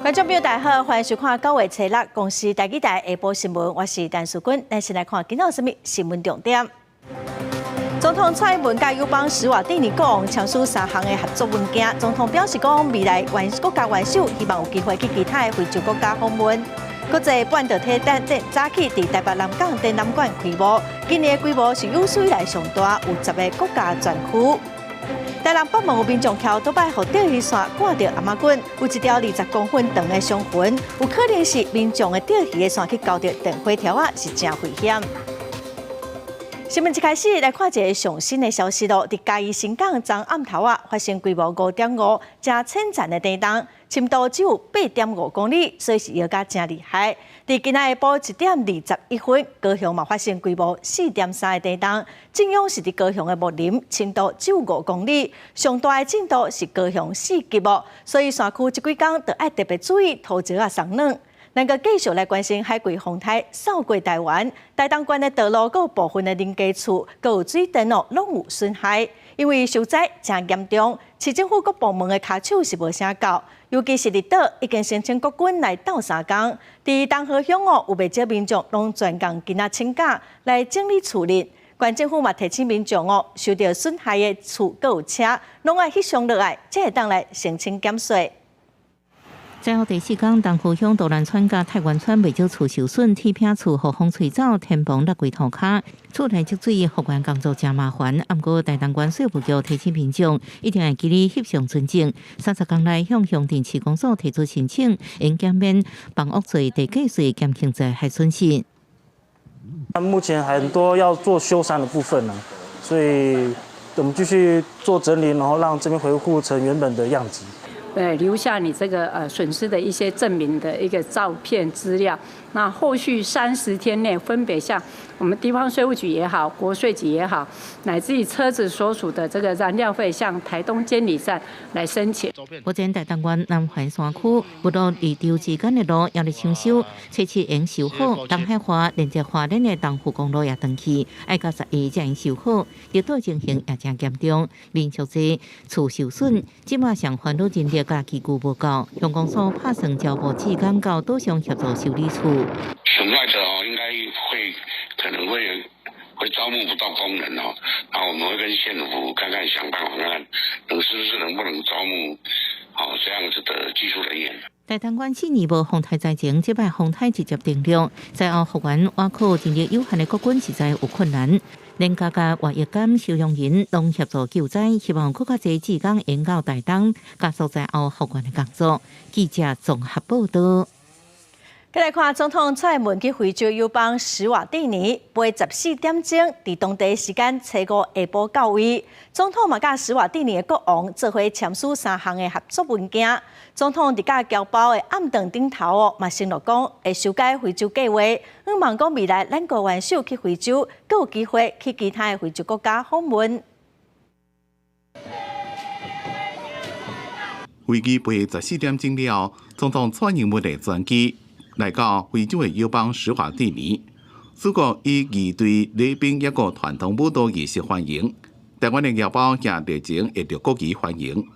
觀眾朋友大家好，歡迎收看九月初六公視台語台下晡新聞，我是陳淑君。咱先來看今仔有啥物新聞重點。總統蔡英文佮友邦史瓦蒂尼國王簽署三項的合作文件。總統表示講，未來元國家元首希望有機會去其他的非洲國家訪問。國際半導體展早起佇台北南港展覽館開幕，今年的規模是有史以來上大，有十个國家專區。台南北門有民眾騎歐多擺，予釣魚線掛著頷仔棍，有一條20公分長的傷痕，有可能是民眾的釣魚的線去勾著電火條仔，是誠危險。新聞一開始來看一个上新的消息囉，佇嘉義新港昨暗頭仔發生規模5.5、誠淺層的地動，深度只有8.5公里，所以是搖甲誠厲害。佇今仔下晡1點21分，高雄嘛發生規模4.3的地動，震央是佇高雄的木林，深度只有5公里，上大的震度是高雄4級哦，所以山區這幾工就愛特別注意土石仔鬆軟。咱閣繼續來關心海葵風颱掃過台灣，台東縣的道路、閣有部分的人家厝、閣有水電哦，攏有損害。因為受災誠嚴重，市政府各部門的跤手是無啥夠，尤其是離島已經申請國軍來鬥相共。佇東河鄉哦，有袂少民眾攏專工囡仔請假來整理厝鄰。縣政府嘛提醒民眾哦，受著損害的厝閣有車，攏愛翕相落來，才會當來申請減稅。災後第四工，東河鄉多蘭村佮太原村袂少厝受損，鐵皮厝予風吹走，天棚落規塗跤，厝內積水，復原工作誠麻煩。毋過台東縣稅務局提醒民眾，一定愛記得翕相存證。30工內向鄉鎮市公所提出申請，應減免房屋稅、地價稅，減輕災害損失。目前很多要做修繕的部分呢，所以我們繼續做整理，然後讓這邊恢復成原本的樣子。對，留下你這個損失的一些證明的一個照片資料。那後續30天內分別向我們地方稅務局也好，國稅局也好，乃至於車子所屬的這個燃料費，向台東監理站來申請。目前台東縣南環山區、木鹿二州之間的路也佇搶修，初七會修好。東海花連接花蓮的東湖公路也斷去，愛到11才會修好。熱島情形也誠嚴重，民宿濟厝受損，這馬上煩惱人力佮機具無夠，鄉公所拍算招募志工到島上協助修理厝。損壞的哦，應該會可能會招募不到工人哦，那我們會跟縣府看看想辦法看看，能是不是能不能招募哦這樣子的技術人員。台東縣4年無風颱災情，這擺風颱直接登陸，災後復原倚靠人力有限的國軍實在有困難。連家家外役監收容營攏協助救災，希望閣較濟志工會到台東，加速災後復原的工作。記者綜合報道。再來看總統蔡英文去非洲友邦史瓦蒂尼，飛14點鐘，佇當地時間初五下晡到位。總統嘛佮史瓦蒂尼的國王做伙簽署三項的合作文件。總統佇佮僑胞的暗頓頂頭哦，嘛承諾講會修改非洲計劃，向望講未來咱國元首去非洲，閣有機會去其他的非洲國家訪問。飛機飛14點鐘了，總統蔡英文的專機來到非洲的友邦史瓦蒂尼，此國以儀隊禮兵抑閣傳統舞蹈儀式歡迎。台灣的僑胞也熱情挹著國旗歡迎。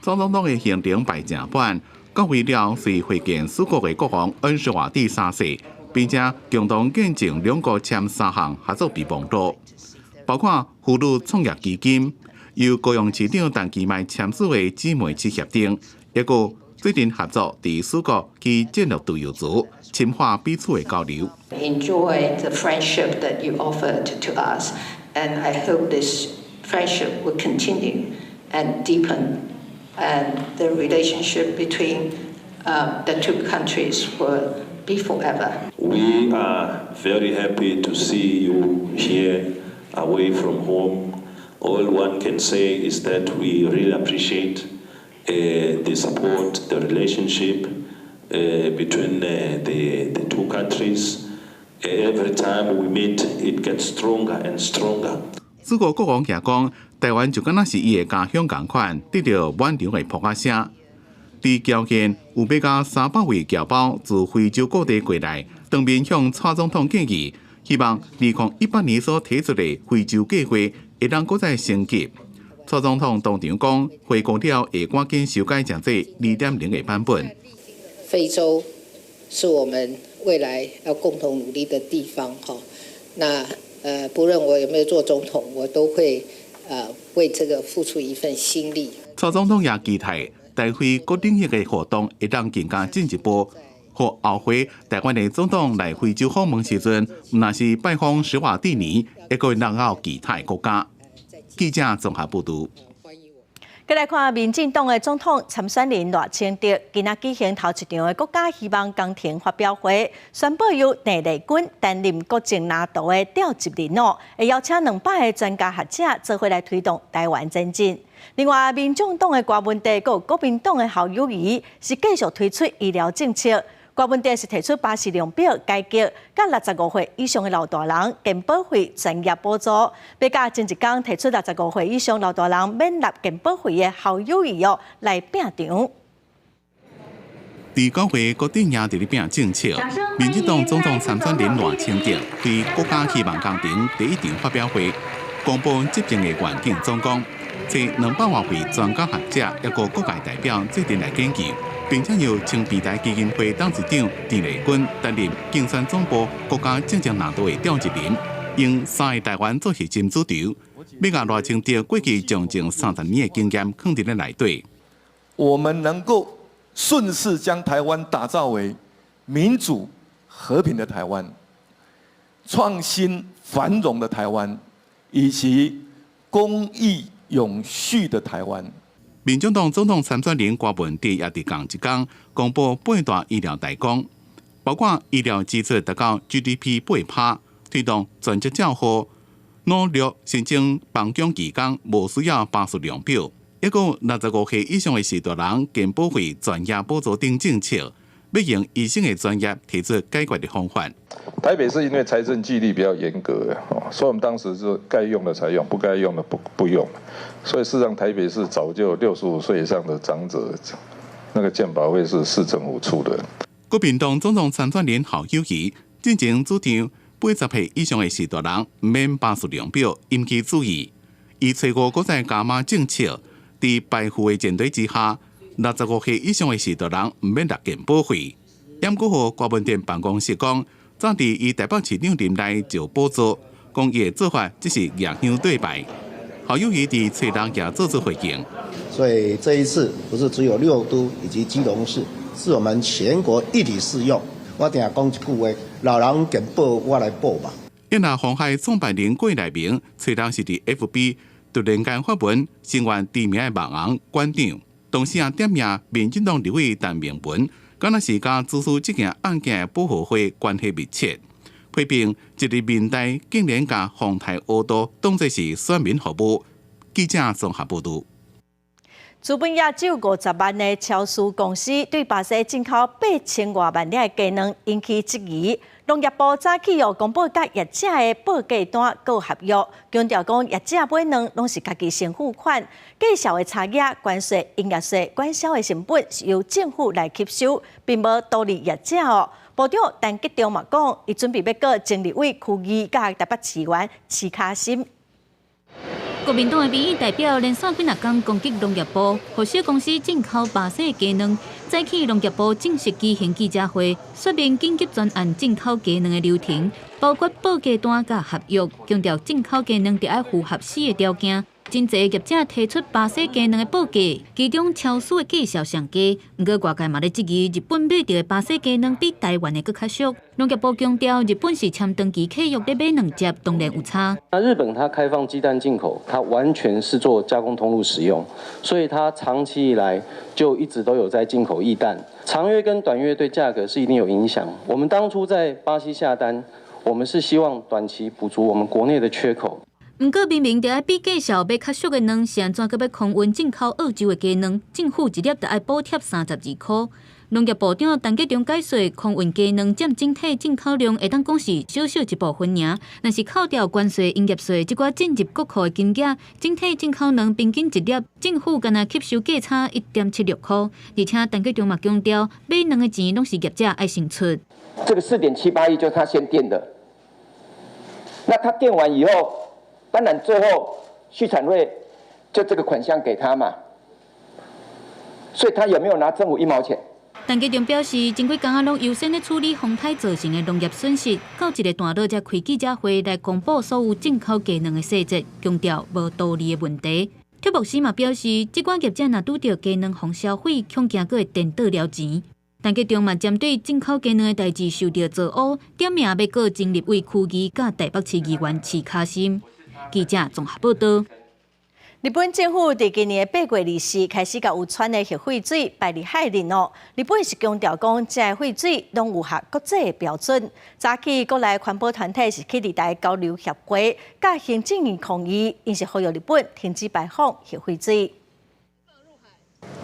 總統的行程排誠滿，到位了隨會見此國的國王恩史瓦蒂三世，並且共同見證兩國簽三項合作備忘錄，包括婦女創業基金、由高雄市長陳其邁簽署的姊妹市協定，抑閣最近合作佇此國去建立導遊組，深化彼此的交流。 Enjoy the friendship that you offered to us, and I hope this friendship will continue and deepen, and the relationship between the two countries will be forever. We are very happy to see you here away from home. All one can say is that we really appreciate the support, the relationship between the two countries. Every time we meet, it gets stronger and stronger. 斯國國王也講，台灣就敢若是伊的家鄉仝款，得著滿場的噗仔聲。佇僑見有欲加300位僑胞自非洲各地過來，當面向蔡總統建議，希望2018年所提出的非洲計劃會當閣再升級。蔡總統當場講，回國了會趕緊修改成做2.0的版本。非洲是我們未來要共同努力的地方，哈。那不論我有沒有做總統，我都會為這個付出一份心力。蔡總統也期待台非各領域的活動會當更加進一步，予後回台灣的總統來非洲訪問時陣，毋但是拜訪史瓦蒂尼，會閣來到其他國家。記者綜合報導。閣來看民進黨的總統參選人賴清德，今仔舉行頭一場的國家希望工程發表會，宣布由鄭麗君擔任國政藍圖的召集人哦，會邀請200个專家學者做伙來推動台灣前進。另外，民眾黨的柯文哲、佮國民黨的侯友宜是繼續推出醫療政策。柯文哲是提出巴氏量表改革，佮65歲以上的老大人健保費全額補助。欲佮前一工提出65歲以上老大人免納健保費的侯友宜哦來拼場。佇國會各陣營佇咧拼政策，民進黨總統參選人賴清德對國家希望工程第一場發表會，公布執政的願景總綱，揣200外位專家學者抑閣各界代表做陣來研究。並且由青皮台基金會董事長鄭麗君擔任競選總部國家政策藍圖的召集人，用三个台灣做核心主軸，欲共賴清德過去將近30年的經驗囥佇咧內底。我們能夠順勢將台灣打造為民主和平的台灣，創新繁榮的台灣，以及公益永續的台灣。民進黨總統參選人柯文哲也佇仝一工公布八大醫療大綱，包括醫療支出達到 GDP 8%，推動全職照護，努力申請放獎期間無需要巴氏量表，抑閣65歲以上的序大人健保費全額補助等政策，欲用醫生的專業提出解決的方法。台北市因為財政紀律比較嚴格，所以我們當時是該用的才用，不該用的不用。所以事實上，台北市早就65歲以上的長者，那個健保費是市政府出的。國民黨總統參選人侯友宜進前主張，80歲以上的序大人毋免巴氏量表，引起注意。伊揣五閣再加碼政策，佇排富的前提之下，65歲以上的序大人毋免納健保費。毋過，予柯文哲辦公室講，早佇伊台北市長任內就補助，講伊的做法只是逆向對拜。侯友宜佇揣六也做出回應。所以這一次不是只有六都以及基隆市，是我們全國一體適用。我定講一句話：老人健保我來保吧。因為鴻海創辦人郭台銘，揣六是佇 FB 突然間發文聲援知名的網紅館長，同時也點名民進黨立委陳明文，敢若是佮主使這件案件的保和會關係密切。批評這个民代竟然共鴻泰烏道當作是選民服務。記者綜合報導。資本額只有50萬的超市公司對巴西進口8000外萬粒的雞卵引起質疑。農業部早起又公布佮業者的報價單佮合約，強調講業者買卵攏是家己先付款，價數的差額、關稅、營業稅、管銷的成本是由政府來吸收，並無圖利業者哦。部長陳吉仲嘛講，伊準備欲告前立委柯議佮台北市議員徐卡心。國民黨的民意代表連續幾若工攻擊農業部，予小公司進口巴西雞卵。早起農業部正式舉行記者會，說明緊急專案進口雞卵的流程，包括報價單佮合約，強調進口雞卵著愛符合四个條件。真濟業者提出巴西雞卵的報價，其中超市的價數上低。毋過外界嘛咧質疑，日本買著的巴西雞卵比台灣的閣較俗。農業部強調，日本是簽長期契約咧買卵隻，當然有差。那日本它開放雞蛋進口，它完全是做加工通路使用，所以它長期以來就一直都有在進口液蛋。長約跟短約對價格是一定有影響。我們當初在巴西下單，我們是希望短期補足我們國內的缺口。毋過明明著愛比價數買較俗的卵，是按怎閣欲空運進口澳洲的雞卵？政府一粒著愛補貼32箍。農業部長陳吉仲解說，空運雞卵佔整體進口量會當講是小小一部分爾，若是扣掉關稅、營業稅，這寡進入國庫的金額，整體進口卵平均一粒，政府干焦吸收價差1.76箍。而且陳吉仲嘛強調，買卵的錢攏是業者愛先出。這個4.78億就是他先墊的，那他墊完以後，當然最後畜產會就這個款項給他嘛，所以他有沒有拿政府一毛錢？陳吉仲表示，前幾工仔攏優先咧處理風颱造成的農業損失，到一個段落才開記者會來公布所有進口雞卵的細節，強調無道理的問題。卓牧師嘛表示，這寡業者若拄著雞卵予銷毀，恐驚閣會顛倒了錢。陳吉仲嘛針對進口雞卵的代誌受著造烏，點名欲告前立委區議佮台北市議員徐卡心。記者綜合報道。日本政府佇今年8月24開始共有氚的核廢水排入海裡咯。日本是強調講，這个廢水攏有合國際的標準。早起國內環保團體是去日台交流協會，佮行政院抗議，𪜶是呼籲日本停止排放核廢水。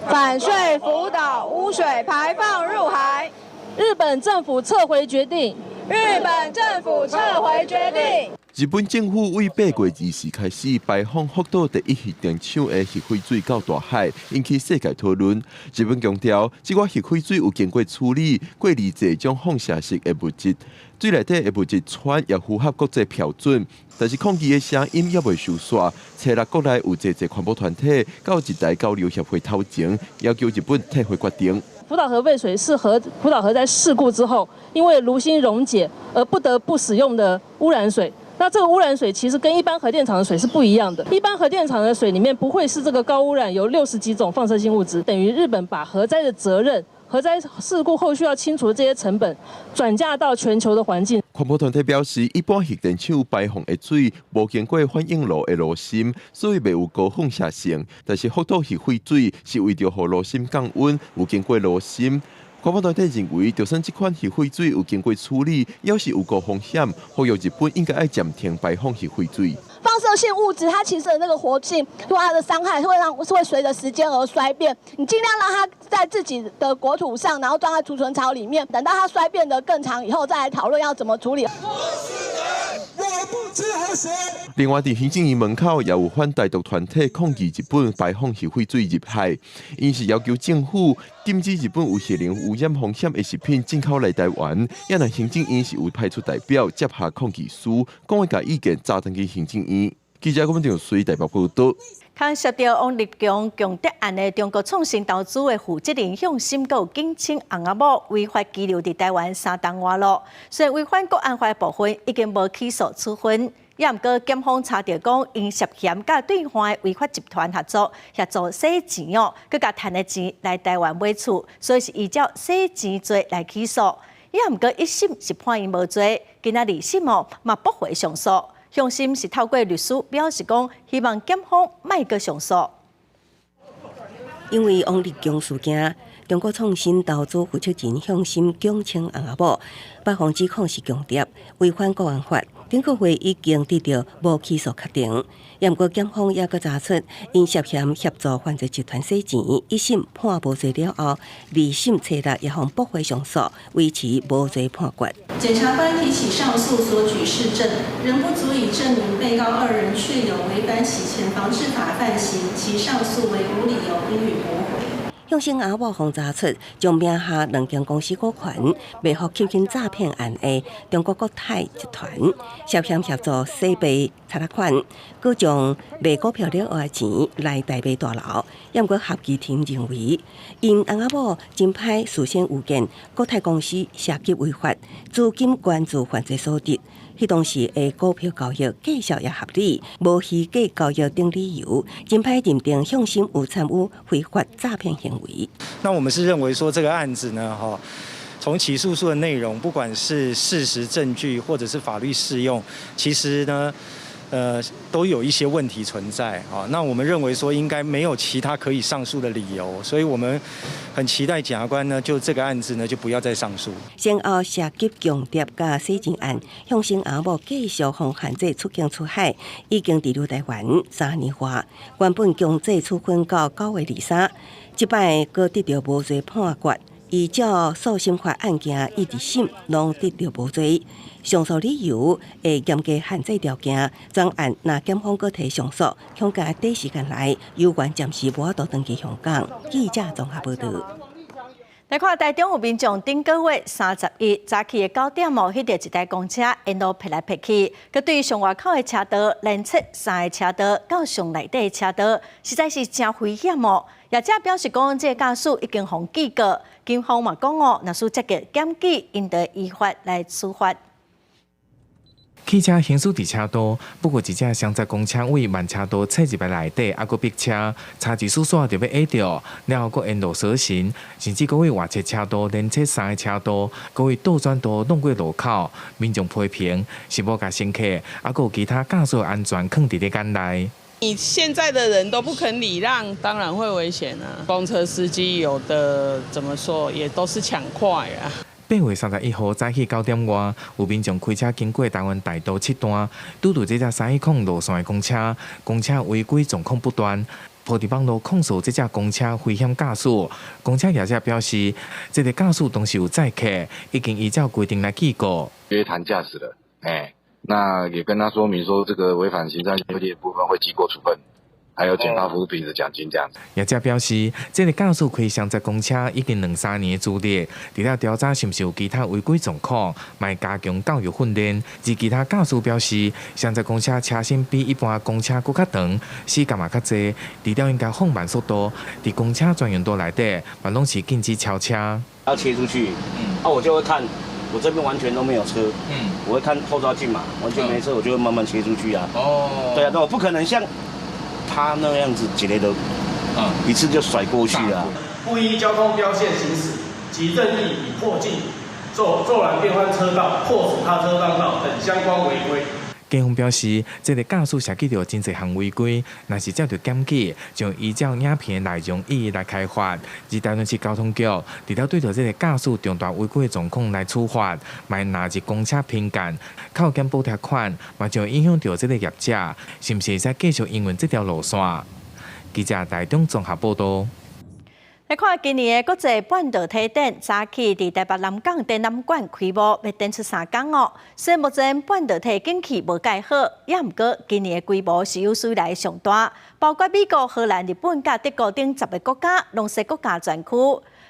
反水福島污水排放入海，日本政府撤回決定。日本政府撤回決定。日本政府對8月24開始排放福島第一核電廠的核廢水到大海，引起世界討論。日本強調，這寡核廢水有經過處理，過濾這種放射性的物質，水內底的物質氚也符合國際標準。但是抗議的聲音猶未收煞，初六國內有濟濟環保團體到日台交流協會頭前，要求日本撤回決定。福島核廢水是核福島核災事故之後，因為爐心溶解而不得不使用的污染水。那這個污染水其實跟一般核電廠的水是不一樣的。一般核電廠的水裡面不會是這個高污染，有60幾種放射性物質。等於日本把核災的責任、核災事故後續要清除的這些成本，轉嫁到全球的環境。環保團體表示，一般核電廠排放的水無經過反應爐的爐心，所以袂有高放射性。但是福島核廢水是為著予爐心降溫，有經過爐心。環保團體認為，就算這款核廢水有經過處理，猶是有高風險，呼籲日本應該愛暫停排放核廢水。放射性物質它其實的那個活性，或它的傷害會讓是會隨着時間而衰變。你盡量讓它在自己的國土上，然後裝在儲存槽裡面，等到它衰變得更長以後，再來討論要怎麼處理。另外，佇行政院門口也有反台獨團體抗議日本排放核廢水入海，𪜶是要求政府禁止日本有核能污染風險的食品進口來台灣。也若行政院是有派出代表接下抗議書，講會共意見載轉去行政院。記者郭文隨台北報道。牽涉著王立強共諜案的中國創新投資的負責人向心閣有景清翁仔某違法羈留佇台灣3冬外咯。雖然違反國安法的部分已經無起訴處分，也毋過檢方查著講，𪜶涉嫌佮對岸的違法集團合作協助洗錢哦，閣共趁的錢來台灣買厝，所以是依照洗錢罪來起訴。也毋過一審是判𪜶無罪，今仔二審哦嘛駁回上訴。向心是透過律師表示講，希望檢方莫閣上訴。因為王立強事件，中國創新投資負責人向心景清翁仔某，八方指控是共諜，違反國安法。頂個月已經得著無起訴決定，也毋過檢方猶閣查出𪜶涉嫌協助犯罪集團洗錢，一審判無罪了後，二審初六也予駁回上訴，維持無罪判決。檢察官提起上訴所舉事證，仍不足以證明被告二人確有違反洗錢防治法犯行，其上訴為無理由，應予駁回。向心翁仔某予查出，將名下兩間公司股權賣予吸金詐騙案的中國國泰集團，涉嫌協助洗白賊仔款，閣將賣股票了後的錢來台買大樓。毋過合議庭認為，𪜶翁仔某真歹事先預見國泰公司涉及違法，資金源自犯罪所得，彼當時的股票交易價數也合理，無虛假交易等理由，真歹認定向心有參與非法詐騙行為。那我們是認為說這個案子呢，哈，從起訴書的內容，不管是事實證據或者是法律適用，其實呢，都有一些問題存在啊。那我們認為說應該沒有其他可以上訴的理由，所以我們很期待檢察官呢，就這個案子呢，就不要再上訴。先後涉及共諜佮洗錢案，向心翁仔某繼續予限制出境出海，已經滯留台灣3年外，原本強制處分到9月23，這擺閣得著無罪判決。依照訴審法案件一審攏得著無罪，上訴理由會嚴格限制條件，專案若檢方閣提上訴，恐驚短時間內猶原暫時無法度轉去香港。記者綜合報導。來看台中有民眾頂個月31早起的9點哦，彼著一台公車沿路迸來迸去，閣對上外口的車道連切三個車道到上內底的車道，實在是誠危險哦。業者表示講，這個駕駛已經予記過，警方嘛講哦，若是積極檢舉，𪜶就依法來處罰。汽車行駛佇車道，不過一隻雙載公車為慢車道切入來內底，猶閣逼車，差一絲絲就欲挨著，了後閣沿路鎖神，甚至閣為外側車道連切三個車道，閣為倒轉道弄過路口，民眾批評是無共乘客，猶閣有其他駕駛安全囥佇咧眼內。你現在的人都不肯禮讓，當然會危險啊！公車司機有的怎麼說，也都是搶快啊。8月31號早起9點外，有民眾開車經過台灣大道七段，拄著這隻310路線的公車，公車違規狀況不斷，鋪佇網路控訴這隻公車危險駕駛。公車業者表示，這個駕駛當時有載客，已經依照規定來記過。約談駕駛的，欸，那也跟他說明說，這個違反行車規定部分會記過處分。還有減發服務品的獎金這樣子。業者表示，這個駕駛開雙載公車已經兩三年的資歷，除了調查是毋是有其他違規狀況，嘛會加強教育訓練。而其他駕駛表示，雙載公車車身比一般公車閣較長，死角嘛較濟，除了應該放慢速度，佇公車專用道內底嘛攏是禁止超車。要切出去，啊，我就會看，我這邊完全都沒有車，我會看後照鏡嘛，完全沒車，我就會慢慢切出去啊。哦，對啊，那我不可能像他那樣子，一個都，一次就甩過去啊！不依交通標線行駛及任意以破徑、驟然變換車道、迫使他車讓道等相關違規。警方表示，這個駕駛涉及著真濟項違規，若是接著檢舉，將依照影片內容一一來開罰。而台中市交通局除了對著這個駕駛重大違規的狀況來處罰，嘛會納入公車評鑑、扣減補貼款，嘛將影響著這個業者，是毋是會使繼續營運這條路線？記者台中綜合報導。來看今年的國際半導體展，早起佇台北南港展覽館開幕，欲展出3工哦。雖然目前半導體景氣無蓋好，也毋過今年的規模是有史以來上大，包括美國、荷蘭、日本佮德國等10個國家，攏設國家專區。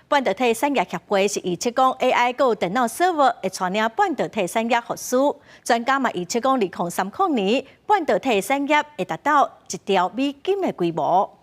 半導體產業協會是預測講 AI 佮電腦 server 會帶領半導體產業復甦。專家嘛預測講，2030年半導體產業會達到1兆美金的規模。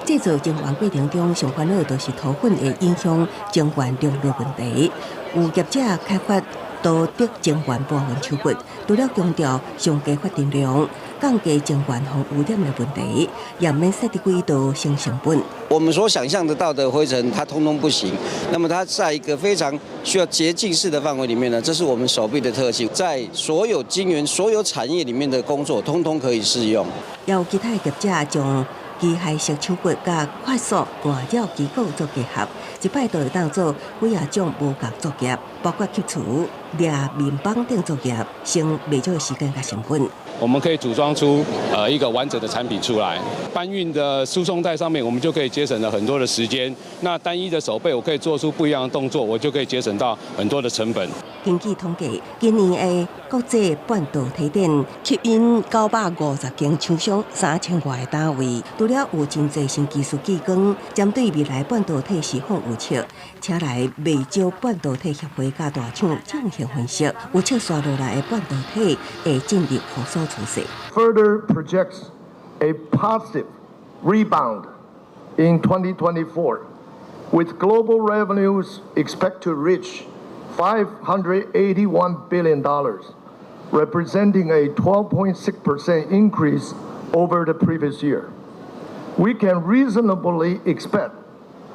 製造晶圓過程中，上煩惱就是塗粉會影響晶圓良率問題。有業者開發多軸晶圓搬運手法，除了強調上低發電量、降低晶圓防污染的問題，也免設置幾多省成本。我們所想象得到的灰塵，它通通不行。那麼它在一個非常需要潔淨式的範圍裡面呢，這是我們手臂的特性，在所有晶圓、所有產業裡面的工作，通通可以適用。也有其他業者將機械式手骨佮快速換料機構做結合，一擺就會當做幾仔種無仝作業，包括吸除、掠面板等作業，省袂少時間佮成本。我們可以組裝出一個完整的產品出來，搬運的輸送帶上面，我們就可以節省了很多的時間。那單一的手臂，我可以做出不一樣的動作，我就可以節省到很多的成本。根據統計，今年的國際半導體展吸引950間廠商、3000外個單位，除了有真濟新技術技工，針對未來半導體市況預測，請來袂少半導體協會佮大廠進行分析，預測紲落來的半導體會進入復甦趨勢。 Further projects a positive rebound in 2024, with global revenues expected to reach $581 billion, representing a 12.6% increase over the previous year. We can reasonably expect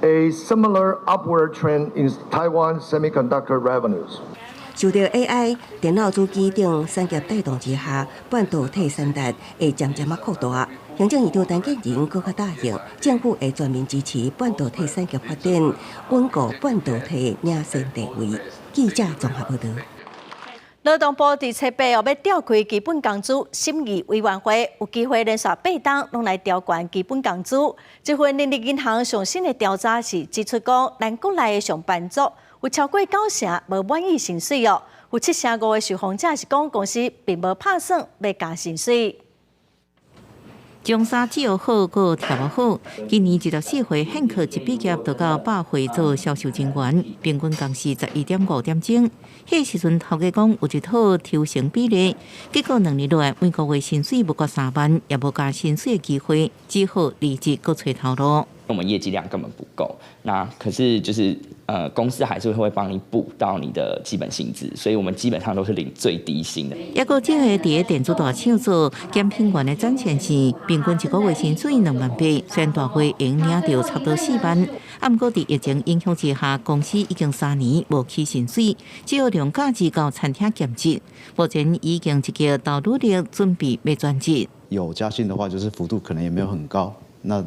a similar upward trend in Taiwan semiconductor revenues. 受著 AI、電腦主機等產業帶動之下，半導體產業會漸漸仔擴大。行政院長陳建仁閣較答應，政府會全面支持半導體產業發展，穩固半導體領先地位。記者綜合報導。勞動部佇初八哦，欲調開基本工資審議委員會，有機會連續8冬攏來調懸基本工資。這份人力銀行上新的調查是指出講，咱國內的上班族有超過九成無滿意薪水哦，有7成5的受訪者是講公司並無拍算欲加薪水。中衫只要好，閣跳得好。今年24歲現課一畢業就到百貨做銷售人員，平均工時11.5點鐘。彼時陣頭家講有一套抽成比例，結果2年落來每個月薪水無過3萬，也無加薪水的機會，只好離職閣揣頭路。我們業績量根本不夠，那可是就是公司還是會幫你補到你的基本薪資，所以我們基本上都是領最低薪的。抑閣這個佇咧電子大廠做檢品員的展現是，平均一個月薪水2萬8，雖然大月會領著差不多4萬，啊，毋過佇疫情影響之下，公司已經3年無起薪水，只好用假日到餐廳兼職。目前已經積極投履歷，準備欲轉職。有加薪的話，就是幅度可能也沒有很高。那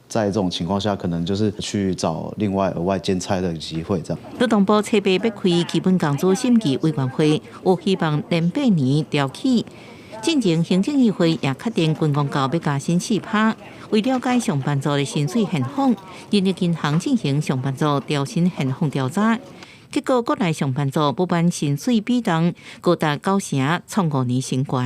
在這種情況下，可能就是去找另外額外兼差的機會，這樣。勞動部初八欲開基本工資審議委員會，有希望連8年調起。進前行政議會也確定軍公教欲加薪4%。為了解上班族的薪水現況，人力銀行進行上班族調薪現況調查，結果國內上班族不滿薪水比重高達9成，創5年新高。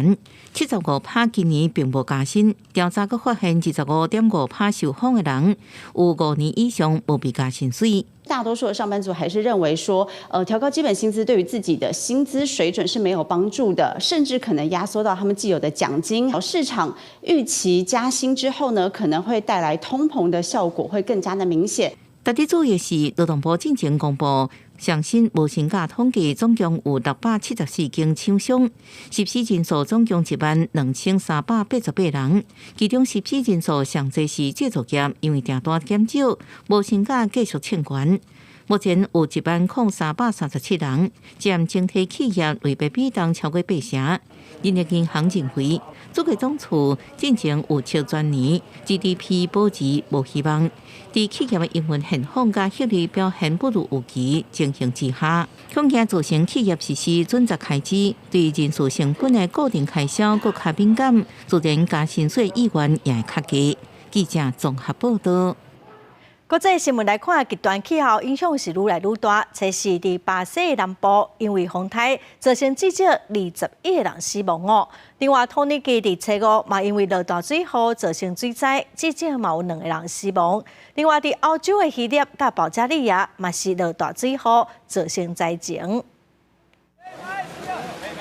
75%今年並無加薪。調查閣發現，25.5%受訪的人有5年以上無被加薪水。大多數的上班族還是認為說，調高基本薪資對於自己的薪資水準是沒有幫助的，甚至可能壓縮到他們既有的獎金。市場預期加薪之後呢，可能會帶來通膨的效果，會更加的明顯。值得注意的是，勞動部進前公布上新無薪假統計，總共有674間廠商，實施人數總共1萬2388人。其中實施人數上濟是製造業，因為訂單減少，無薪假繼續衝懸。目前有1萬零337人，佔整體企業類別比重超過8成。人力銀行認為，主計總處進前預測全年 GDP 保持無希望，佇企業的營運現況佮效率表現不如預期情形之下，恐驚造成企業實施準則開支，對人事成本的固定開銷閣較敏感，自然加薪水意願也會較低。記者綜合報導。國際新聞來看，極端氣候影響是愈來愈大。初四佇巴西南部，因為風颱造成至少21個人死亡哦。另外，土耳其佇初五嘛，因為落大水雨造成水災，至少嘛有兩個人死亡。另外，佇歐洲的希臘佮保加利亞嘛是落大水雨造成災情。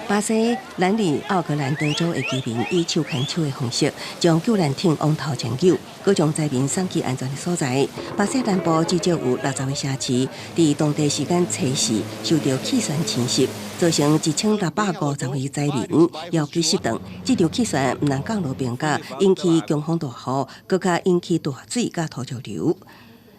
巴西南里奧格蘭德州的居民以手牽手的方式，將救難艇往頭前救，閣將災民送去安全的所在。巴西南部至少有60個城市，佇當地時間初四受著氣旋侵襲，造成1650位災民枵飢失頓。這場氣旋毋但降落冰甲，引起強風大雨，閣較引起大水佮土石流。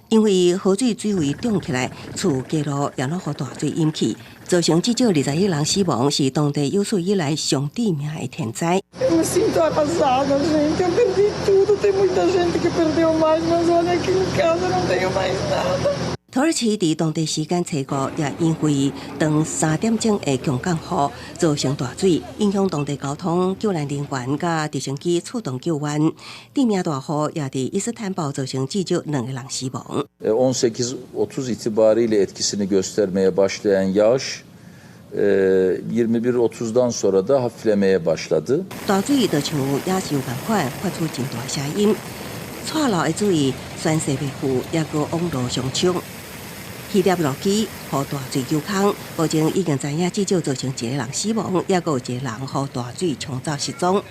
因為河水水位漲起來，厝街路也攏予大水淹去，造成至少21人死亡，是當地有史以來上致命的天災。 Me sinto arrasada, gente. Eu perdi tudo. Tem muita gente que perdeu mais, mas olha aqui em casa não tenho mais nada. 土耳其佇當地時間初五也因為長3點鐘的強降雨，造成大水，影響當地交通、救難人員佮直升機出動救援。致命大雨也佇伊斯坦堡造成至少兩個人死亡。 18.30 itibariyle etkisini göstermeye başlayan yağış 21.30'dan sonra da hafiflemeye başladı. 大水就像野獸仝款，發出真大聲音，蔡老的水宣泄袂赴，抑閣往路上衝。希臘路基予大水虯空，目前已經知影至少造成一個人死亡，抑閣有一個人予大水沖走失蹤。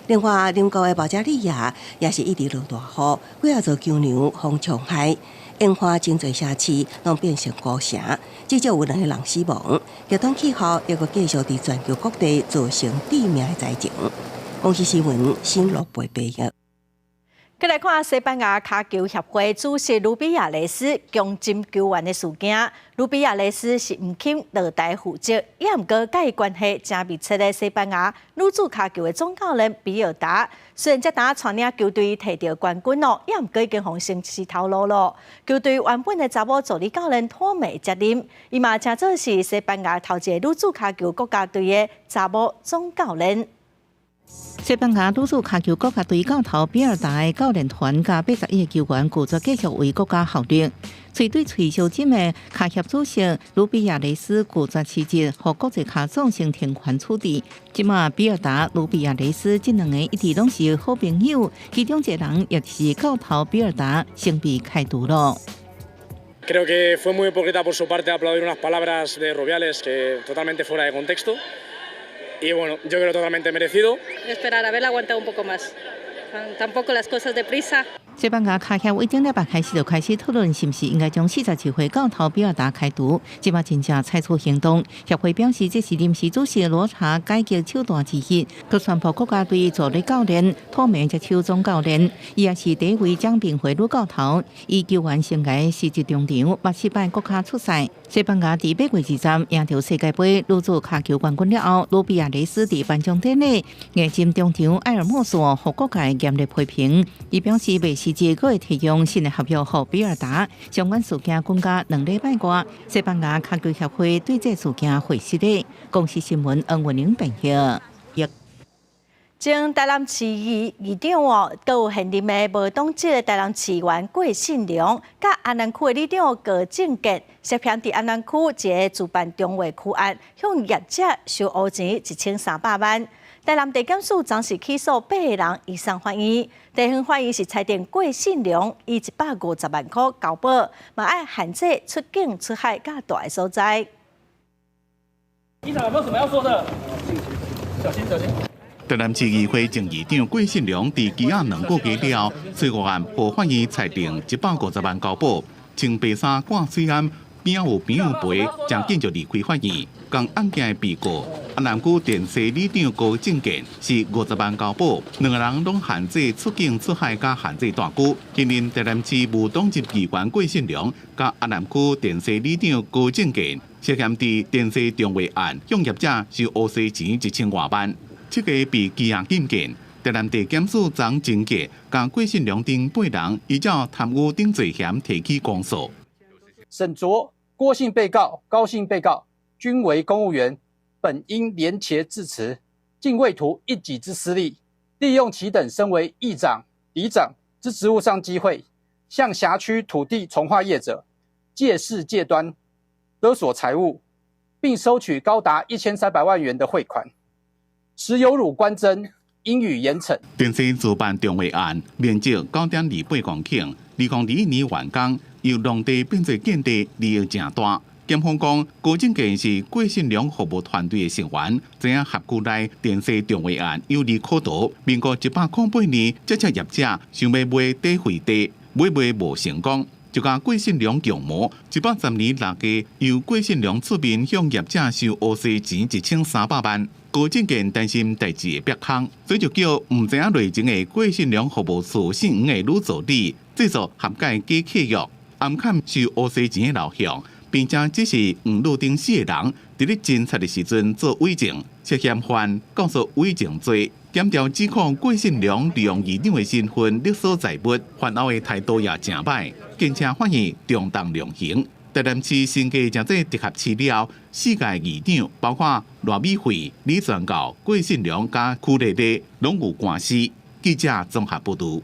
另外，鄰國的保加利亞也是一直落大雨，幾仔座橋梁予沖害，沿岸真濟城市攏變成孤城，至少有兩個人死亡。極端氣候抑閣繼續佇全球各地造成致命的災情。公視新聞，新羅貝報道。閣來看西班牙跤球協會主席盧比亞雷斯強針球員的事件。盧比亞雷斯是毋肯落台負責，也毋過佮伊關係誠密切的西班牙女子跤球的總教練比爾達，雖然這冬帶領球隊提著冠軍咯，也毋過已經予人死頭路咯。球隊原本的查某助理教練托梅接任，伊嘛成做是西班牙頭一个女子跤球國家隊的查某總教練。西班牙女子跤球國家隊教頭比爾達的教練團佮81個球員拒絕繼續為國家效力。喙對喙相針的跤協主席盧比亞雷斯拒絕辭職，予國際跤總先停權處置。這馬比爾達、盧比亞雷斯這兩个一直攏是好朋友，其中一个人也是教頭比爾達，先被開除了。 Creo que fue muy hipócrita por su parte aplaudir unas palabras de Rubiales que totalmente fuera de contexto. Y bueno, yo creo totalmente merecido. Esperar, haber aguantado un poco más. Tampoco las cosas deprisa. 西班牙跤協會頂禮拜開始就開始討論，是毋是應該將42歲教頭比爾達開除。這馬真正採取行動。協會表示，這是臨時主席羅查改革手段之一。閣宣布國家隊助理教練托梅接手總教練，伊也是第一位獎品會女教頭。伊球員生涯實質中場，捌四擺國跤出賽。西班牙佇8月20贏著世界盃女子跤球冠軍了後，盧比亞雷斯佇頒獎典禮硬針中場埃爾莫索，予各界嚴厲批評。伊表示袂辭職，閣會提供新的合約予比爾達。相關事件講甲2禮拜外，西班牙跤球協會對這事件回釋的。公視新聞黃文玲編譯。前台南市議議長哦，閣有現任的無黨籍的台南市議員郭信良，佮安南區的里長高正傑，涉嫌佇安南區一个自辦重劃區案，向業者收烏錢1300萬。台南地檢署昨時起訴八个人移送法院，地方法院是裁定郭信良以150萬箍交保，嘛愛限制出境出海佮蹛的所在。議長有沒有什麼要說的？小心小心。台南市議會前議長郭信良佇羈押2個月了後，催告案予法院裁定150萬交保，穿白衫掛喙罨，邊仔有朋友陪，誠緊就離開法院。仝案件的被告，安南區電西里長高正健是50萬交保，兩个人攏限制出境出海佮限制蹛居。現任台南市無黨籍議員郭信良佮安南區電西里長高正健涉嫌佇電西重劃案向業者收烏西錢1000外萬。七个被羈押禁見，台南地檢署昨偵結，共郭信良等八人依照貪污等罪嫌提起公訴。審酌郭姓被告、高姓被告均為公務員，本應廉潔自持，竟為圖一己之私利，利用其等身為議長、里長之職務上機會，向轄區土地重劃業者借勢借端勒索財物，並收取高達1300萬元的匯款。實有辱官箴，應予嚴懲。電西自辦重劃案面積9.28公頃，2021年完工，由農地變做建地，利益誠大。檢方講，高正健是郭信良服務團隊的成員，知影轄區內電西重劃案有利可圖。民國108年，這隻業者想欲買低費地，買賣無成功，就共郭信良共謀。110年6月，由郭信良出面向業者收烏西錢1300萬。高正健擔心代誌會煏空，所以就叫毋知影內情的郭信良服務處姓黃的女助理製作合解假契約，暗崁收烏西錢的流向，並且指示黃女等四個人佇咧偵查的時陣做偽證，涉嫌犯告訴偽證罪。檢調指控郭信良利用議長的身份勒索財物，犯後的態度也誠歹，堅持法院重重量刑。台南市新加成做直轄市了後，四屆議長包括賴美惠、李全教、郭信良佮區麗麗，攏有官司。記者綜合報導。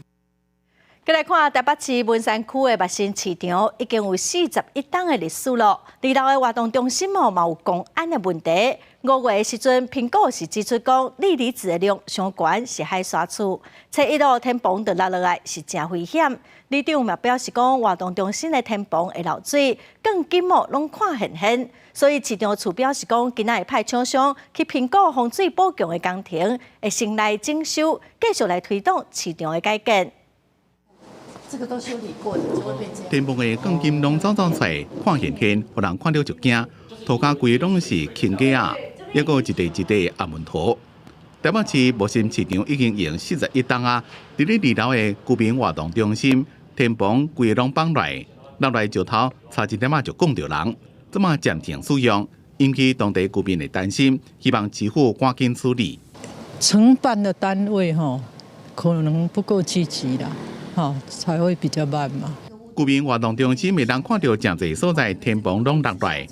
閣來看台北市文山區的木新市場，已經有41冬的歷史咯。二樓的活動中心哦，嘛有工安的問題。5月的時陣，評估是指出講，鋰離子的量傷懸，是海沙處。初一路天棚就落落來，是誠危險。里長嘛表示講，活動中心的天棚會漏水，鋼筋哦攏看現現。所以市長處表示講，今仔會派廠商去評估風水補強的工程，會先來整修，繼續來推動市場的改建。這個都修理過的，就會變這樣。天棚的鋼筋攏走走出來，看現現，予人看著就驚。塗跤規攏是輕膠仔，抑閣一塊一塊阿門塗。台北市木心市場已經用41冬啊，佇咧二樓的居民活動中心，天棚規个攏放落，落來石頭差一點仔就摃著人，這馬暫停使用，引起當地居民的擔心，希望市府趕緊處理。承辦的單位吼，可能不夠積極啦，吼，才會比較慢嘛。居民活動中心的人看著誠濟所在天棚攏落來，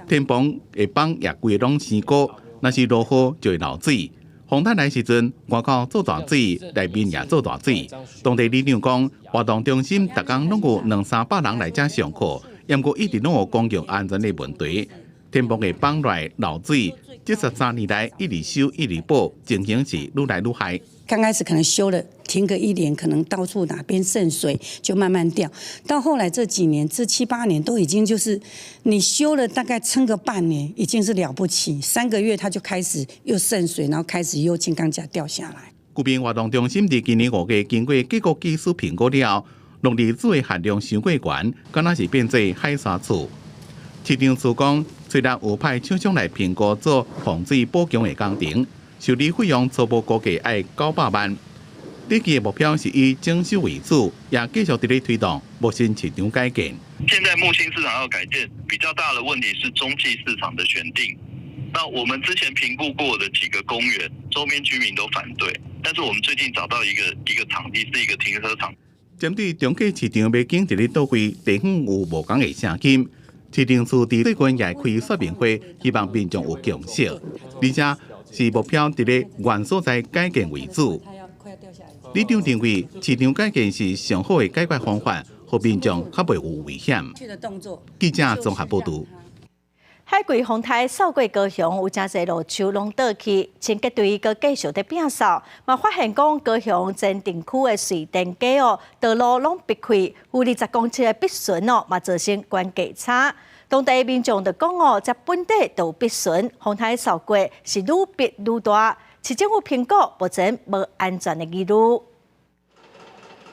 天棚下放也規个攏生菇，若是落雨就會漏水。風颱來時陣，外口做大水，內面也做大水。當地里長講，活動中心逐工攏有兩三百人來遮上課，毋過一直攏有公共安全的問題。天棚會放落來漏水，這13年來一直修一直補，情形是愈來愈害。剛開始可能修了，停個一年，可能到處哪邊滲水就慢慢掉。到後來這幾年，這七八年都已經就是你修了大概撐個半年，已經是了不起。3個月它就開始又滲水，然後開始又輕鋼架掉下來。居民活動中心佇今年5月經過結構技師評估了後，氯離子的含量傷過懸，敢若是變做海沙厝。市長處講，雖然有派廠商來評估做防水補強的工程，修理費用初步估計愛900萬。短期的目標是以整修為主，也繼續佇咧推動木心市場改建。現在木心市場要改建，比較大的問題是中繼市場的選定。那我們之前評估過的幾個公園，周邊居民都反對，但是我們最近找到一個場地，是一個停車場。針對中繼市場欲建佇咧佗位，地方有無仝的聲音。市政處佇最近也開說明會，希望民眾有共識，而且是目標佇咧原所在改建為主。里長認為市場改建是上好的解決方法，予民眾較袂有危險。記者綜合報導。海葵風颱掃過高雄，有誠濟路樹攏倒去，清潔隊閣繼續佇摒掃，嘛發現講高雄前鎮區的瑞典街哦，道路攏閉開，有20公尺的筆順哦，嘛造成懸低差。當地民眾就講哦，這本底就有筆順，風颱掃過是愈逼愈大，市政府評估目前無安全的疑慮。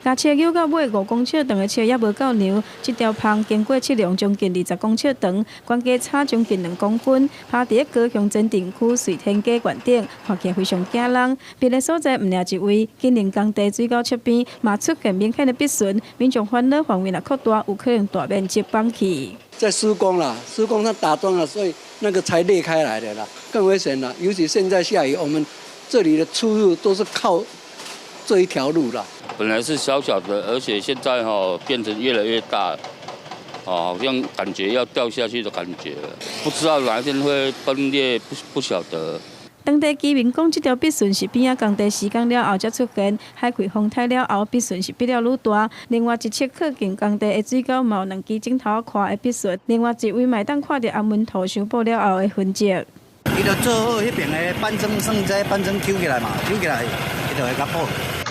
共車扭到尾5公尺長的車猶無夠長，這條縫經過測量將近20公尺長，懸低差將近2公分，趴佇咧高雄前鎮區瑞天街懸頂，看起來非常驚人。別个所在毋爾一位，緊鄰工地水溝側邊嘛出現明顯的筆順，民眾煩惱範圍若擴大，有可能大面積崩去。在施工啦，施工它打樁了，所以那個才裂開來的啦，更危險啦。尤其現在下雨，我們這裡的出入都是靠這一條路啦。本來是小小的，而且現在哈變成越來越大，哦，好像感覺要掉下去的感覺，不知道哪一天會崩裂，不曉得。當地居民講，這條筆順是邊仔工地施工了後才出現，海葵風颱了後，筆順是變了愈大。另外一側靠近工地的水溝嘛有兩支指頭寬的筆順，另外一位嘛會當看著阿門塗修補了後的痕跡。伊就做好彼邊的板磚，算這板磚抽起來嘛，抽起來，伊就會較補。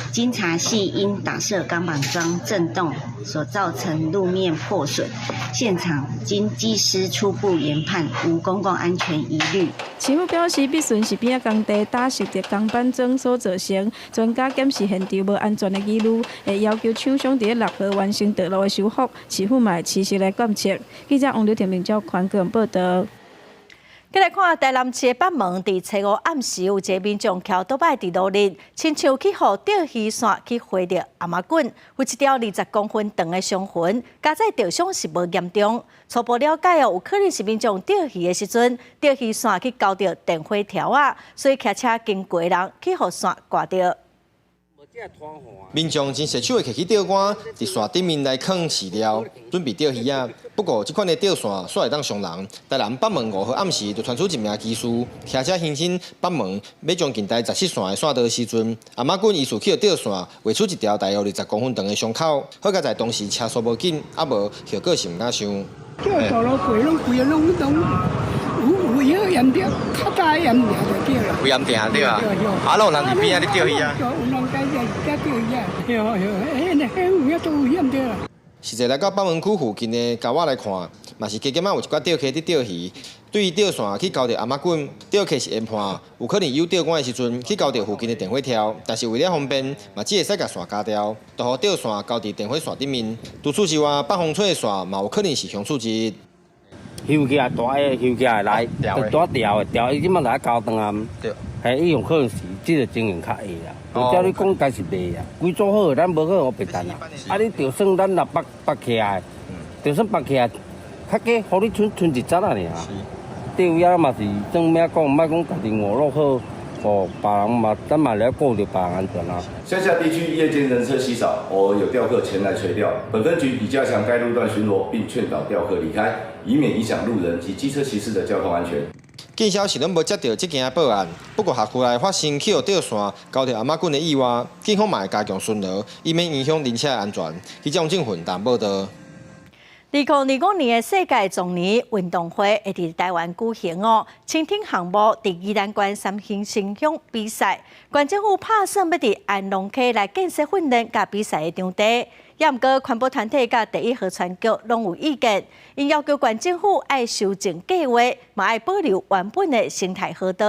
經查係因打設鋼板樁震動所造成路面破損，現場經技師初步研判無公共安全疑慮。市府表示，筆順是邊仔工地打設的鋼板樁所造成，專家檢視現場無安全的疑慮，會要求廠商佇咧6號完成道路的修復，市府嘛會持續來監測。記者王劉婷、明昭寬個人報道。繼來看台南市的北門，佇初五暗時有一个民眾騎倒擺佇路面，親像去予釣魚線去劃著頷仔頸，有一條20公分長的傷痕，佳哉著傷是無嚴重。初步了解哦，有可能是民眾釣魚的時陣，釣魚線去勾著電火條仔，所以騎車經過的人去予線割著。民眾真順手的提起釣竿，佇線頂面來囥飼料，準備釣魚仔。不過，這款的釣線煞會當傷人。台南北門5號暗時就傳出一名機師，騎車行經北門，欲將近台17線的線道時陣，頷仔頸疑似去予釣線劃出一條大約20公分長的傷口。好佳哉當時車速無緊，啊無後果是毋敢想。這道路過攏規个攏攏有有影嚴重，較早嚴重就對啦。有嚴重對啊，啊，攏有人佇邊仔咧釣魚啊。有人在在釣魚啊，對對，彼彼有影都危險對啦。實際來到北門區附近的溝仔來看，嘛是加減仔有一寡釣客佇釣魚，對釣線去勾著頷仔頸，釣客是研判有可能有釣竿的時陣去勾著附近的電火條，但是為了方便，嘛只會使共線鉸掉，就予釣線勾佇電火線頂面。除此之外，北風吹的線嘛有可能是鄉處之一。收起來大个，收起來來，就帶吊的，吊伊這馬來勾斷啊。對。嘿，伊有可能是這個情形較會啦。照你講，該是袂啊。規組好，咱無好，予白等啊。啊，你就算咱若縛縛起來，就算縛起來，較加予你賰賰一節仔爾。對位嘛是算咩講，莫講家己娛樂好，哦，別人嘛，咱嘛來顧著別人安全啊。鄉下地區夜間人車稀少，偶爾有釣客前來垂釣。本分局已加強該路段巡邏，並勸導釣客離開，以免影響路人及機車騎士的交通安全。見消是攏無接著這件報案，不過轄區內發生去予吊線交著頷仔滾的意外，警方嘛會加強巡邏，以免影響人車安全。記者王正雲台報導。2025年的世界壯年運動會會佇台灣舉行哦。輕艇項目佇宜蘭縣三星鄉比賽，縣政府拍算欲佇安農溪來建設訓練佮比賽的場地。也毋過環保團體佮第一河川局攏有意見，𪜶要求縣政府愛修正計劃，嘛愛保留原本的生態河道。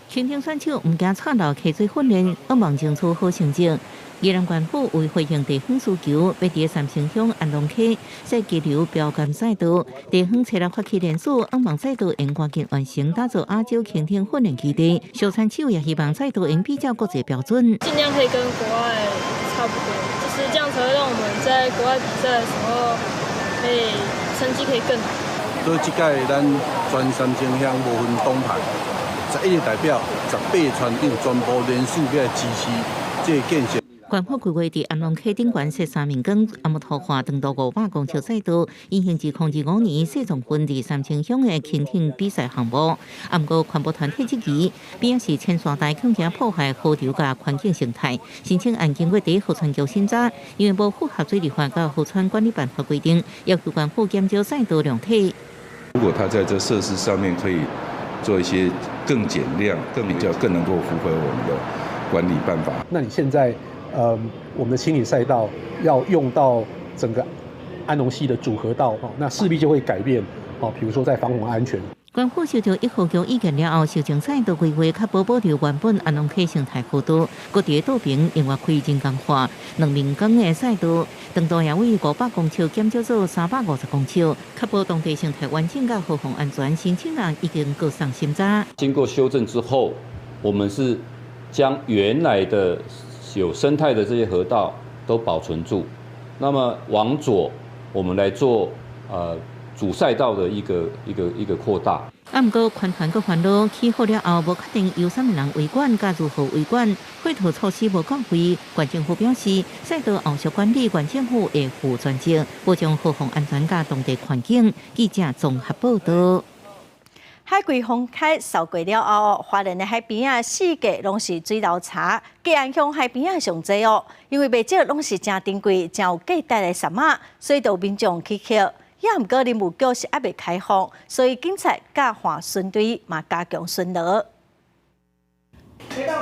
輕艇選手毋驚掣流溪水訓練，向望爭取好成績。宜蘭縣府為回應地方需求，欲佇三星鄉安農溪設激流標桿賽道。地方初六發起聯署，向望賽道會趕緊完成，打造亞洲輕艇訓練基地。小選手也希望賽道會比照國際標準，盡量可以跟國外差不多，就是這樣才會讓我們在國外比賽的時候，可以成績可以更好。所以這屆咱全三星鄉無分黨派，11個代表，18個村長全部聯署來支持這個建設。縣府規劃佇安農溪頂懸設三面光，阿木塗劃長度500公尺賽道，進行2025年世壯運佇三星鄉的輕艇比賽項目。啊，毋過環保團體質疑，邊仔是淺沙台恐驚破壞河流佮環境生態，申請案經過第一河川局審查，因為無符合水利法佮河川管理辦法規定，要求縣府減少賽道量體。如果他在這設施上面可以做一些更減量、更比較、更能夠符合我們的管理辦法。那你現在？我們的輕艇賽道要用到整個安農溪的主河道，那勢必就會改變，哦，比如說在防洪安全。縣府收著一號局意見了後，修正賽道規劃，確保保留原本安農溪生態河道，閣佇道邊另外開人工化兩面光的賽道，長度也為500公尺減少做350公尺，確保當地生態環境佮河防安全。申請案已經閣送審查。經過修正之後，我們是將原來的有生態的這些河道都保存住，那麼往左，我們來做主賽道的一個擴大。啊，毋過環團閣煩惱，起好了後無確定由啥物人維管，佮如何維管，配套措施無到位。縣政府表示，賽道後續管理，縣政府會負全責，保障河防安全佮當地環境。記者綜合報導。海葵風開掃過了後，花蓮的海邊仔，四界攏是水流柴，嘉安鄉海邊仔上濟哦。因為袂少攏是誠珍貴、誠有價值的杉仔，所以就民眾去抾。也毋過林務局是猶未開放，所以警察佮巡隊嘛加強巡邏。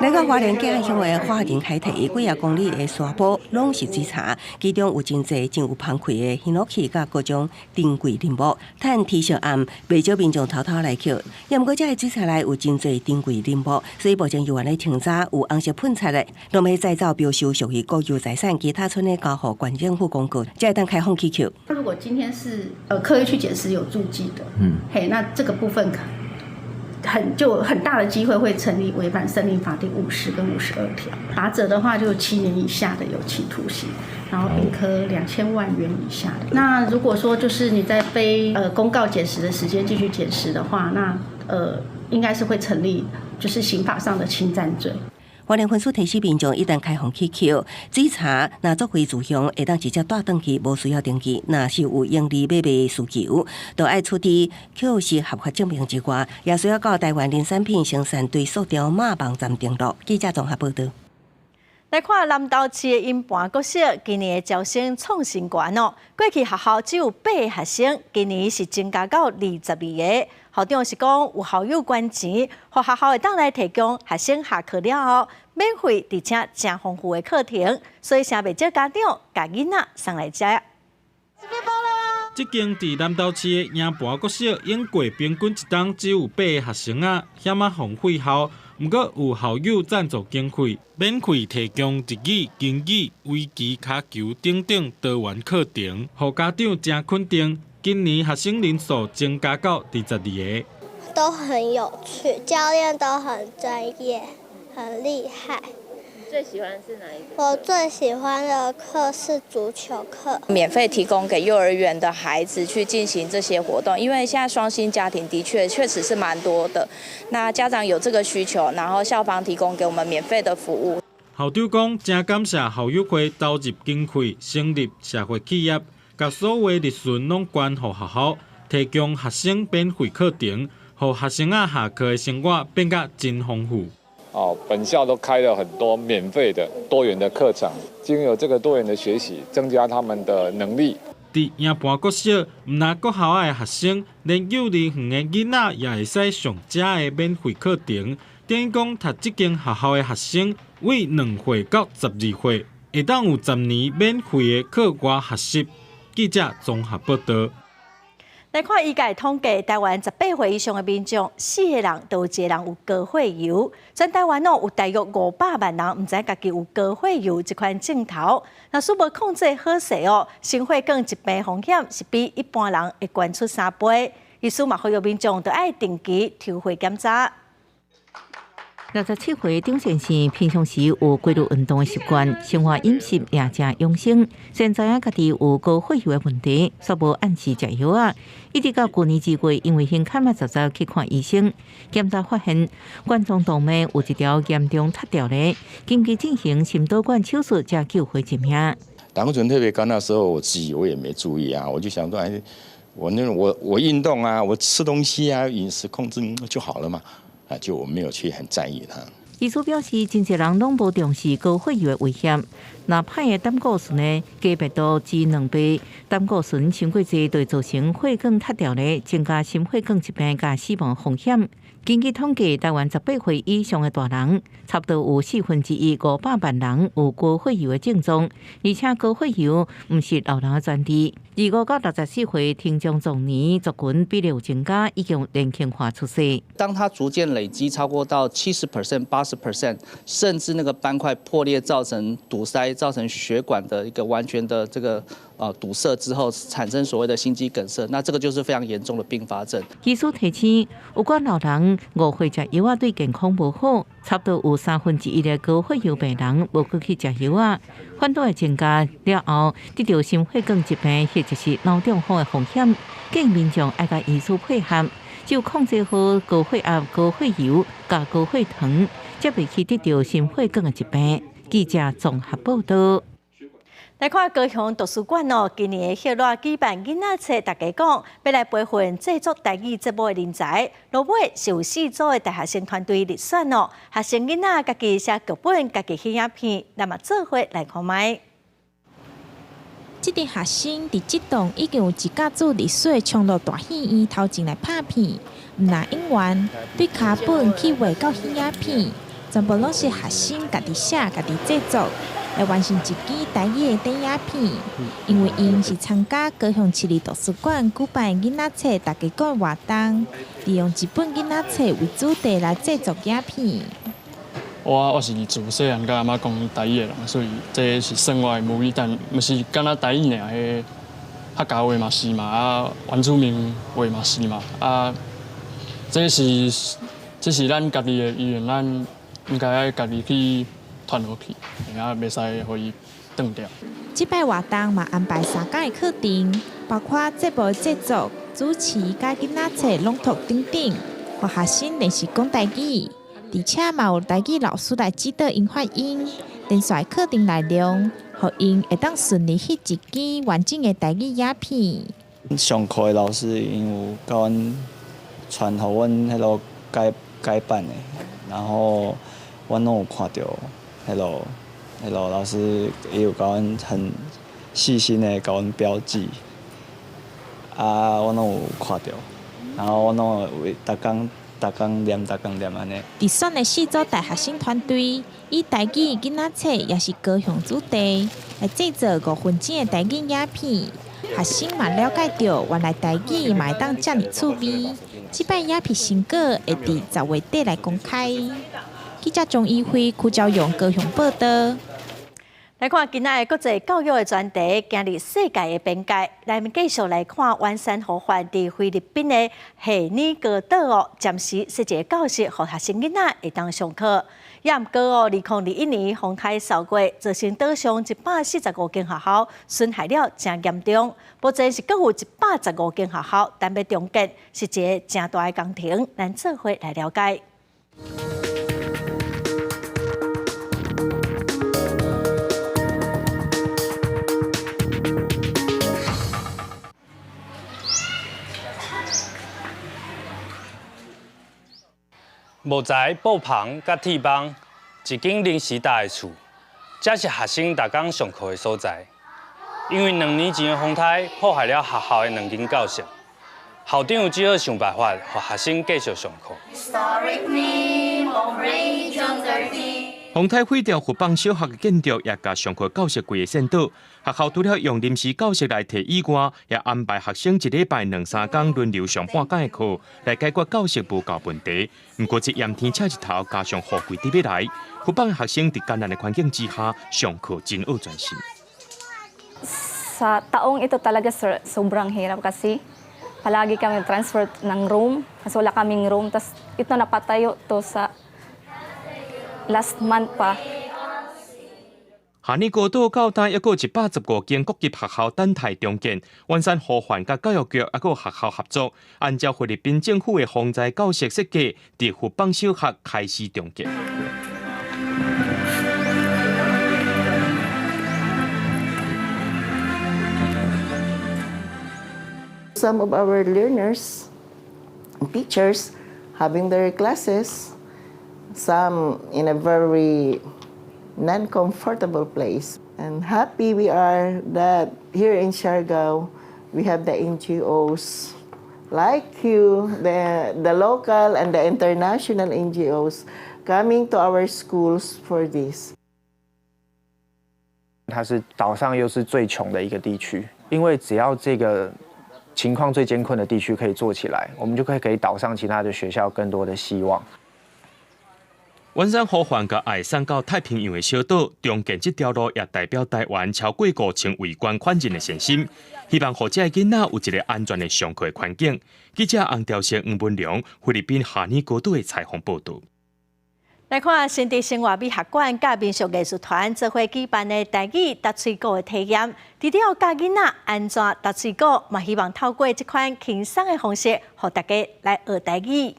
來到花蓮嘉安鄉的花蓮海堤，幾仔公里的沙坡攏是水柴，其中有真濟真有芳氣的ヒノキ佮各種珍貴林木。趁天色暗，袂少民眾偷偷來抾。也毋過，這个水柴內有真濟珍貴林木，所以目前猶原咧清查有紅色噴漆的，攏欲再走標售屬於國有財產，其他村咧交予縣政府公告，才會當開放去抾。如果今天是刻意去撿拾有註記的，嘿，那這個部分就很大的機會會成立違反森林法第50跟52條，罰則的話就7年以下的有期徒刑，然後並科2000萬元以下的。那如果說就是你在非公告撿拾的時間繼續撿拾的話，那應該是會成立就是刑法上的侵佔罪。花蓮分署提醒民眾，一旦開放去抾水柴，若作為自用，會當直接帶轉去，無需要登記。若是有盈利買賣需求，就愛出示抾拾合法證明之外，也需要到台灣林產品生產追溯條碼網站登錄。記者綜合報導。來看南投市的營盤國小，今年的招生創新高哦。過去學校只有八个學生，今年是增加到22個。校長是講有校友捐錢，予學校會當來提供學生下課了後免費，而且誠豐富的課程，所以誠袂少家長共囡仔送來遮。這間佇南投市的營盤國小，永過平均一冬只有八个學生仔，險仔荒廢校。毋過有校友贊助經費，免費提供日語、英語、圍棋、跤球等等多元課程，予家長誠肯定。今年學生人數增加到22個。都很有趣，教練都很專業，很厲害。最喜歡是哪一個？我最喜歡的課是足球課。免費提供給幼兒園的孩子去進行這些活動，因為現在雙薪家庭的確確實是蠻多的，那家長有這個需求，然後校方提供給我們免費的服務。校長講，真感謝校友會投入經費，成立社會企業，共所有的日順攏捐予學校，提供學生免費課程，予學生仔下課的生活變甲真豐富。哦，本校都開了很多免費的多元的課程，經由這個多元的學習，增加他們的能力。佇營盤國小，毋但國校的學生，連幼兒園的囡仔也會使上遮的免費課程。等於講，讀這間學校的學生，為2歲到12歲，會當有10年免費的課外學習。記者綜合報道。來看醫界統計，台灣18歲以上的民眾，四個人就有一個人有高血油。全台灣哦有大約500萬人毋知家己有高血油這款症頭。若是無控制好勢哦，心血管疾病風險是比一般人會懸出3倍。醫師嘛呼籲民眾著愛定期抽血檢查。67歲張先生平常時有規律運動的習慣，生活飲食也誠養生。雖然知影家己有高血油的問題，卻無按時食藥仔。一直到舊年2月，因為胸坎仔實在去看醫生，檢查發現冠狀動脈有一條嚴重塌掉咧，緊急進行心導管手術，才救回一命。膽固醇特別高那時候，我自己我也沒注意啊，我就想說，哎，我那我我運動啊，我吃東西啊，飲食控制就好了嘛。啊，就我沒有去很在意它。醫師表示，真濟人攏無重視高血油的危險。若歹的膽固醇呢，低密度脂2倍，膽固醇傷過濟，就會造成血管塌掉咧，增加心血管疾病佮死亡風險。根據統計，台灣18歲以上的大人，差不多有1/4500萬人有高血油的症狀，而且高血油毋是老人的專利。25到64歲中壯年族群比例有增加，已經有年輕化趨勢。當它逐漸累積超過到70%、80%，甚至那個斑塊破裂造成堵塞，造成血管的一個完全的這個堵塞之後，產生所謂的心肌梗塞，那這個就是非常嚴重的併發症。醫師提醒，有關老人誤會食藥仔對健康無好，差不多有1/3的高血油病人無閣去食藥仔，反倒會增加了後得著心血管疾病或者是腦中風的風險。建議民眾愛佮醫師配合，只有控制好高血壓、高血油佮高血糖，才袂去得著心血管的疾病。記者綜合報道。來看高雄圖書館哦，今年的熱熱舉辦囡仔冊，大家講欲來培訓製作台語節目的人才。落尾是有四組的大學生團隊入選哦，學生囡仔家己寫劇本，家己翕影片，咱嘛做伙來看覓。這陣學生佇這棟已經有一甲子歷史的昌樂大戲院頭前來拍片，毋但演員對跤本去畫到翕影片，全部攏是學生家己寫、家己製作，來完成一支台語的短影片。因為𪜶是參加高雄市立圖書館舉辦囡仔冊大家講活動，利用一本囡仔冊為主題來製作影片。我是自細漢佮阿嬤講台語的人，所以這是算我的母語，但毋是干焦台語爾，彼客家話嘛是嘛，啊原住民話嘛是嘛，啊這是咱家己的語言，咱應該愛家己去傳落去，啊袂使予伊斷掉。這擺活動嘛安排三工的課程，包括節目製作、主持佮囡仔冊朗讀等等，予學生練習講台語。而且嘛有台語老師來指導𪜶發音，連續課程內容，予𪜶會當順利翕一支完整的台語影片。上課的老師𪜶有教阮傳予阮彼個改版的，然後阮攏有看著，彼個老師伊有共阮很細心的共阮標記，啊，阮攏有看著，然後阮攏會逐工。逐工念，逐工念按呢。入選的四組大學生團隊，以台語囡仔冊也是高雄主題，來製作5分鐘的台語影片。學生嘛了解著，原來台語嘛會當遮爾趣味。這擺影片成果會佇10月底來公開。記者鍾一輝、柯昭勇高雄報道。來看今仔的國際教育的專題，今日世界的邊界，來繼續來看丸山湖畔佇菲律賓的夏爾哥島哦，暫時設一個教室，予學生囡仔會當上課。也毋過哦，2021年風颱掃過，造成島上145間學校損害了誠嚴重，目前是閣有115間學校等欲重建，是一个誠大的工程。咱做伙來了解。木材、布棚佮鐵網，一間臨時搭的厝，這是學生逐工上課的所在。因為2年前的風颱破壞了學校的兩間教室，校長只好想辦法，予學生繼續上課。風颱毀掉佛邦小學的建築，也共上課教室規个扇倒。學校除了用臨時教室來替以外，也安排學生一禮拜兩三工輪流上半工的課，來解決教室無夠問題。毋過這炎天赤日頭，加上雨季佇欲來，佛邦學生佇艱難的環境之下上課真愛專心。 Sa taong ito talaga sir, sobrang hirap kasi palagi kami transfer ng room kasi wala kaming room. Tas ito napatayo to sa last month pa. 夏爾哥島到今猶閣有115間國立學校等待重建，丸山湖畔佮教育局猶閣學校合作，按照菲律賓政府的防災教室設計，佇佛邦小學開始重建。 Some of our learners, teachers, having their classes, some in a very non-comfortable place. And happy we are that here in Siargao, we have the NGOs like you, the local and the international NGOs coming to our schools for this. 它是島上又是最窮的一個地區，因為只要這個情況最艱困的地區可以做起來，我們就可以給島上其他的學校更多的希望。丸山湖畔佮愛送到太平洋的小島，重建這條路也代表台灣超過5000位捐款人的善心，希望予這个囡仔有一個安全的上課環境。記者洪兆勝、黃文良，菲律賓夏爾哥島的採訪報導。來看新竹生活美學館佮民俗藝術團做伙舉辦的台語踏喙鼓的體驗，除了教囡仔按怎踏喙鼓，嘛希望透過這款輕鬆的方式，予大家來學台語。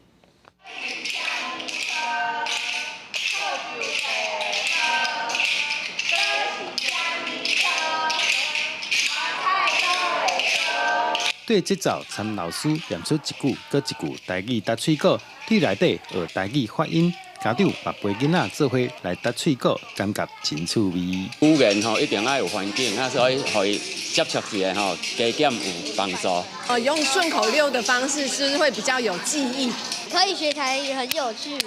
對節奏參老師念出一句閣一句台語踏喙鼓，佇內底學台語發音，家長嘛陪囡仔做伙來踏喙鼓，感覺真趣味。語言吼一定愛有環境，啊，所以予伊接觸起來吼，加減有幫助。用順口溜的方式，是會比較有記憶。可以學台語，很有趣。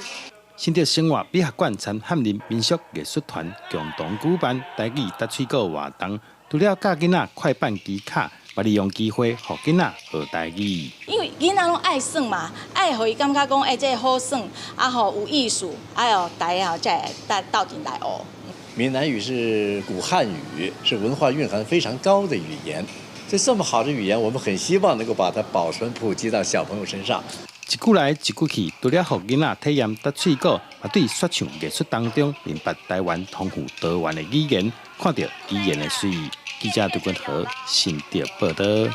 新竹生活美學館參翰林民俗藝術團共同舉辦台語踏喙鼓活動，除了教囡仔快板技巧，嘛利用機會予囡仔學台語。因為囡仔攏愛耍嘛，愛予伊感覺講，欸，這個好耍，啊吼有意思，啊哦大家才會鬥陣來學。閩南語是古漢語，是文化蘊含非常高的語言。所以這麼好的語言，我們很希望能夠把它保存普及到小朋友身上。一句來一句去，除了予囡仔體驗踏喙鼓，嘛對說唱藝術當中明白台灣豐富多元的語言，看著語言的媠。記者劉君和新竹報導。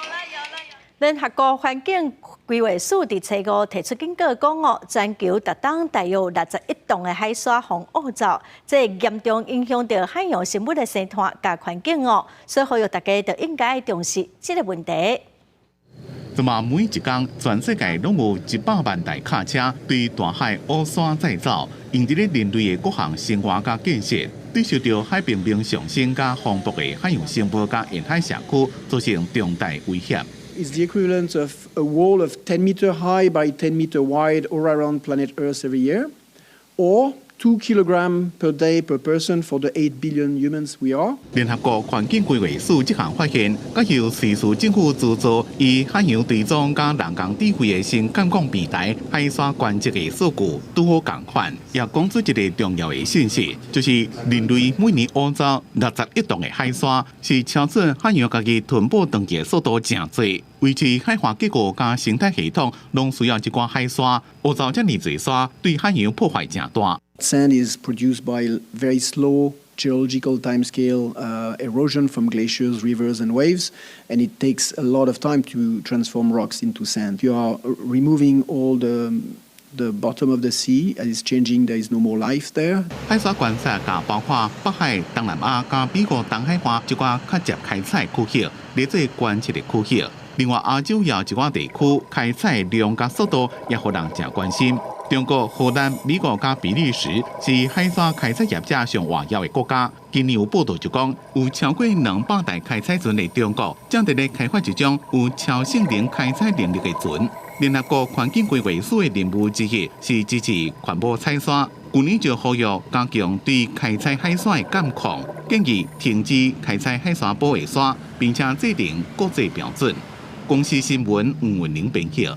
聯合國環境規劃署佇初五提出警告，講哦，全球逐冬大約有61棟的海沙予挖走，這嚴重影響著海洋生物的生態佮環境哦，所以呼籲大家就應該重視這個問題。這嘛每一工，全世界攏有100萬台卡車對大海挖沙載走，用佇咧人類的各項生活佮建設，對受著海平面上升佮風暴的海洋生物佮沿海社區造成重大威脅。 It's the equivalent of a wall of 10 meter high by 10 meter wide all around planet Earth every year, or 2 kilogram per day per person for the 8 billion humans we are. 聯合國環境規劃署這項發現，佮由瑞士政府資助，以海洋追蹤佮人工智慧的新監控平台海沙觀測的數據拄好仝款，也講出一个重要的信息，就是人類每年挖走60億噸的海沙，是超出海洋家己吞補轉去的速度誠濟。維持海岸結構佮生態系統，攏需要這寡海沙，挖走遮爾濟沙，對海洋破壞誠大。 Sand is produced by very slow geological timescale erosion from glaciers, rivers, and waves, and it takes a lot of time to transform rocks into sand. You are removing all the bottom of the sea as it's changing, there is no more life there. 海沙觀測共包括北海、東南亞佮美國東海岸這寡較捷開採區域，來做觀測的區域。另外，亞洲也有一寡地區開採量佮速度也予人誠關心。中國、荷蘭、美國佮比利時是海沙開採業者上活躍的國家。今年有報道就講，有超過200台開採船的中國，正佇咧開發一種有超性能開採能力的船。聯合國環境規劃署的任務之一是支持環保採沙，舊年就呼籲加強對開採海沙的監控，建議停止開採海沙埔的沙，並且制定國際標準。公視新聞吳文玲編輯。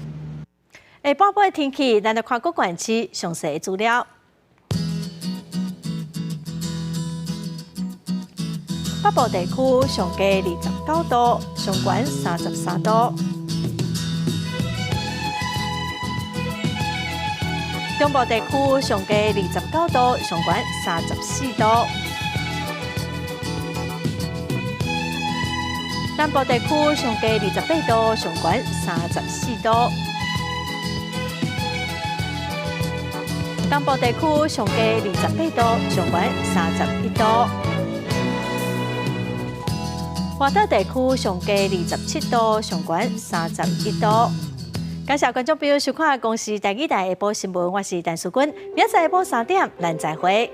下半晡的天氣，咱來看各縣市詳細資料。北部地區上低29度，上懸33度。中部地區上低29度，上懸34度。南部地區上低28度，上懸34度。東部地區上低28度，上懸31度。外島地區上低27度，上懸31度。感謝觀眾朋友收看《公視台語台》下晡新聞，我是陳淑君，明仔載下晡3點，咱再會。